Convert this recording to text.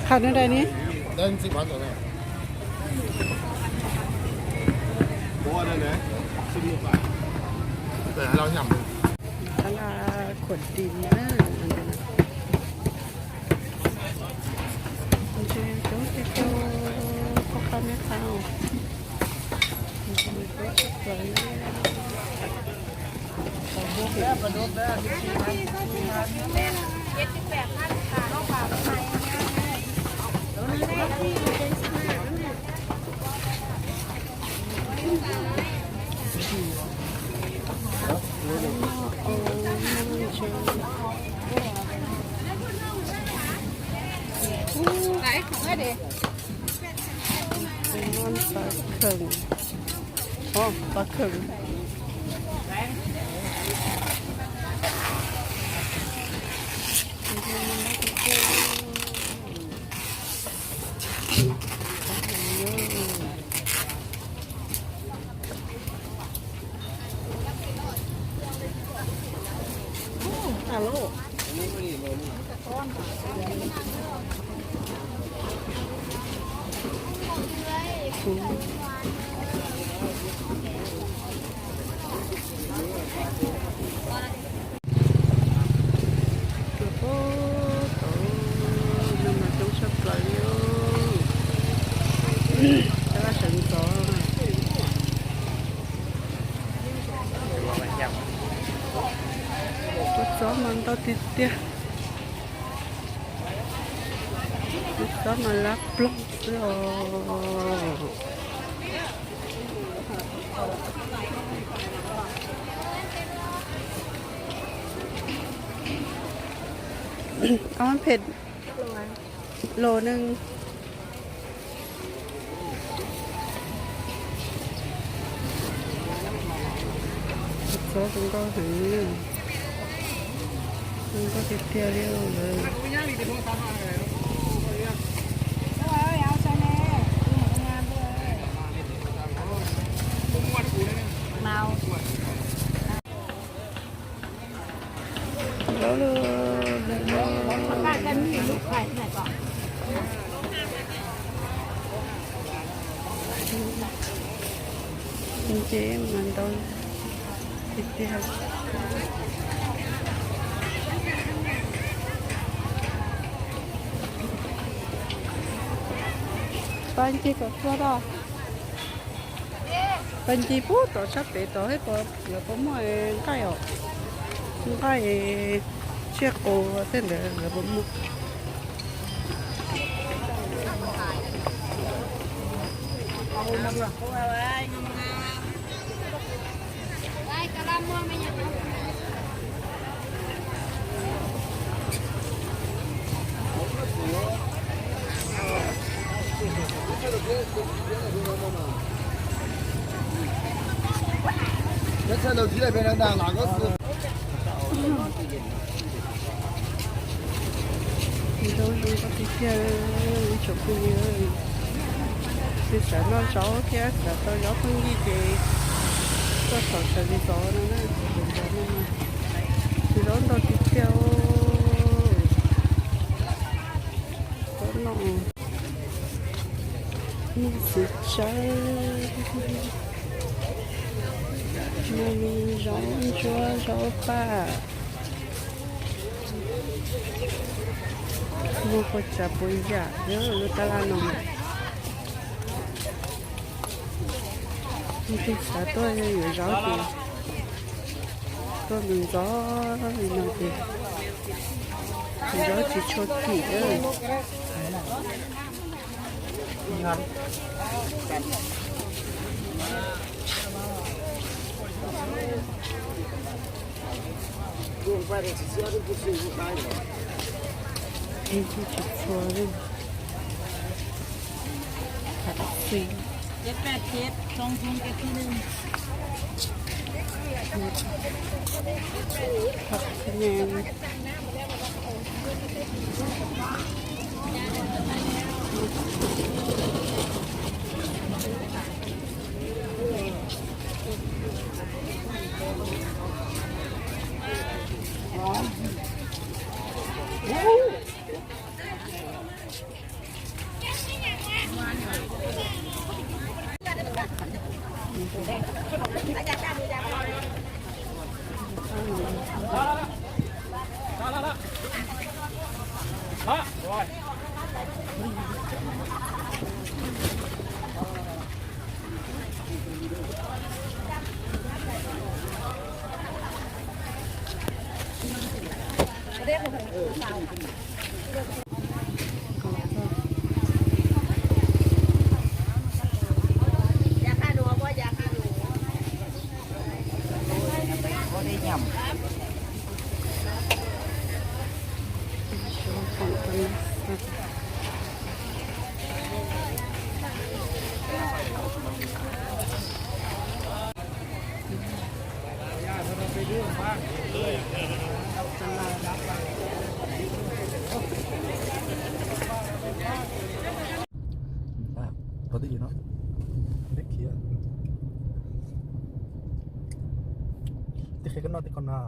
ຂາຍແນວໃດນີ້? ໄດ້ສິບພັນຕົວນີ້ ໂອ້ ອັນນັ້ນແຫຼະ ສິບບາດ ແຕ່ໃຫ້ລາວຫຍ້ຳເບິ່ງ ຕະຫຼາດຂົວດິນເດີ ມັນເປັນ ມັນຊື່ໂຈເຈໂຈ ພໍ່ຄ້າແມ່ຄ້າ. ໄດ້ຂອງເອີເດ ເຊລມອນປາເຄິ່ງ ອໍ ປາເຄິ່ງ ອາໂລ ໂອ້ໂຫ ນ້ຳມັນຕົງຊັບໄຫຼຢູ່ ແຕ່ວ່າສັນຈອນ ກວດສອບມັນຕໍ່ຕິດເຕຍ ກວດສອບມັນລັກປອງເຕຍ. ເອົາມັນເຜັດໂລໜຶ່ງ ໂຊເພິ່ນກໍໃຫ້ ມັນກໍຕິດເຕຍລຽວເລີຍ ເມົາ ເອົາເລີຍ ເອົາເລີຍ ເຈມມັນຕ້ອງ Panji ko tua da. Panji pu to sa pe to he ko, yo ko mo e kai o. Kai e che ko sen de, yo ko mo. Ito, ito, ito, ito, ito, ito, ito, ສາວນ້ອຍສາວແກ່ ສາວເຖົ້າເຈົ້າເພິ່ນດີເຈ ພວກເຂົາສະລິໂຕນັ້ນນະ ສະລິໂຕນັ້ນນະ ສະລິໂຕຕິດທ່ຽວ ເພິ່ນນ້ອງ ມີສິດໃຈ ມັນມີສອງຕົວສອງປາ. ໝູ່ກໍຈະບໍ່ຢາກເດີ ຢູ່ຕະຫຼາດນ້ອຍ ມີແຕ່ສາວຕົວໃຫຍ່ຢູ່ເຈົ້າຕິ ຕົວໜຶ່ງຈອຍໜ້ອຍຕິ ເຈົ້າຊິໂຊດກີເດີ. Eighty-four. ເຈັດແປດເຈັດ ສອງສູນເຈັດສີ່ໜຶ່ງ ຜັກຂະແຍງ. ອ່ະ ພໍດີເນາະ ເດັກເຂຍ ຕິເຂຍກັນເນາະ ຕິກອນນາ.